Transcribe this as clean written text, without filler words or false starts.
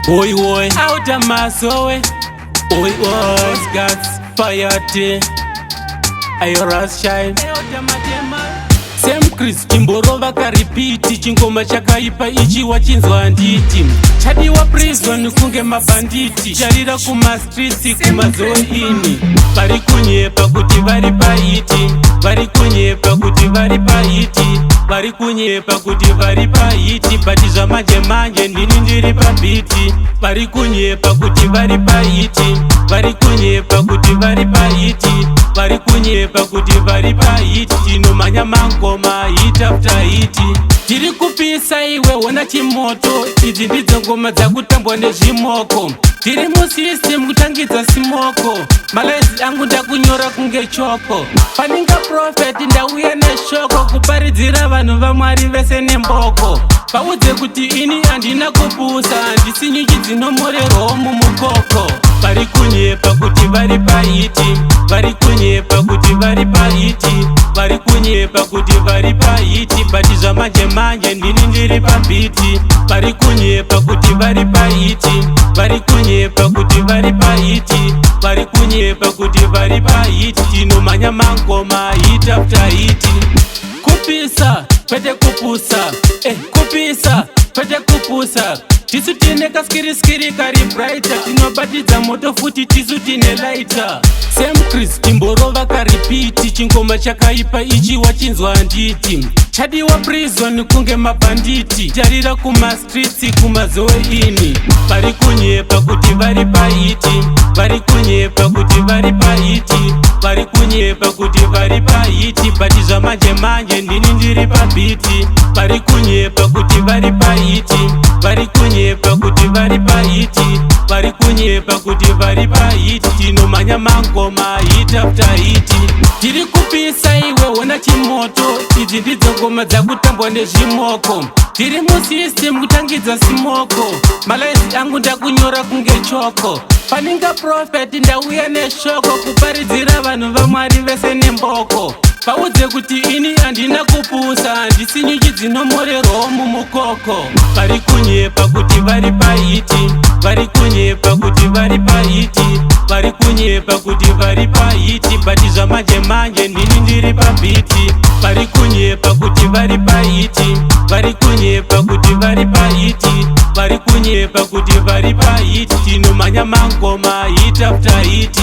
Oi oi, outta Masowe. Oi oi, Scats, fire tea. Ayoras shine. Same Chris, chimborova karepeat, chingoma chakaipa ichi wachinzwa handiti. Chadiwa prison kunge mabhanditi, charira kumastreets kumazoini. Vari kunyepa kuti vari pahit, vari kunyepa kuti vari pahit, vari kunyepa kuti vari pahit, but zvamanje manje ndini ndiri pabeat. Vari kunyepa kuti vari pahit, vari kunyepa kuti vari pahit, vari kunyepa kuti vari pahit. Tinomhanya mangoma hit after hit. Tiri kupisa iwe, hona chimoto. Idzi ndidzo ngoma dzakutambwa nezvimoko. Tiri musystem kutangidza smoke. Malines angu ndakunyora kunge chalk. Paninga prophet, ndauya neshoko kuparidzira vanhu vaMwari vese nemboko. Vaudze kuti ini handina kupusa, handisi nyuchi dzinomorerwawo mumukoko. Vari kunyepa kuti vari pahit, vari kunyepa kuti vari pahit, vari kunyepa kuti vari pahit, but zvamanje manje ndini ndiri pabeat. Vari kunyepa kuti vari pahit, vari kunyepa kuti vari pahit, vari kunyepa kuti vari pahit. Tinomhanya mangoma hit after hit. Kupisa kwete kupusa, kupisa kwete kupusa. Tisu tine kaskiriskiri kari brighter, tinobatidza moto futi, tisu tine lighter. Same Chris, chimborova karepeat, chingoma chakaipa ichi wachinzwa handiti. Chadiwa prison kunge mabhanditi, charira kumastreets kumazoini. Vari kunyepa kuti vari pahit, vari kunyepa kuti vari pahit, vari kunyepa kuti vari pahit, but zvamanje manje ndini ndiri pabeat. Vari kunyepa kuti vari pahit, vari kunyepa kuti vari pahit, vari kunyepa kuti vari pahit. Tinomhanya mangoma hit after hit. Tiri kupisa iwe, hona chimoto. Idzi ndidzo ngoma dzakutambwa nezvimoko. Tiri musystem kutangidza smoke. Malines angu ndakunyora kunge chalk. Paninga prophet, ndauya neshoko kuparidzira vanhu vaMwari vese nemboko. Vaudze kuti ini handina kupusa, handisi nyuchi dzinomorerwawo mumukoko. Vari kunyepa kuti vari pahit, vari kunyepa kuti vari pahit, vari kunyepa kuti vari pahit, but zvamanje manje ndini ndiri pabeat. Vari kunyepa kuti vari pahit, vari kunyepa kuti vari pahit, vari kunyepa kuti vari pahit. Tinomhanya mangoma hit after hit.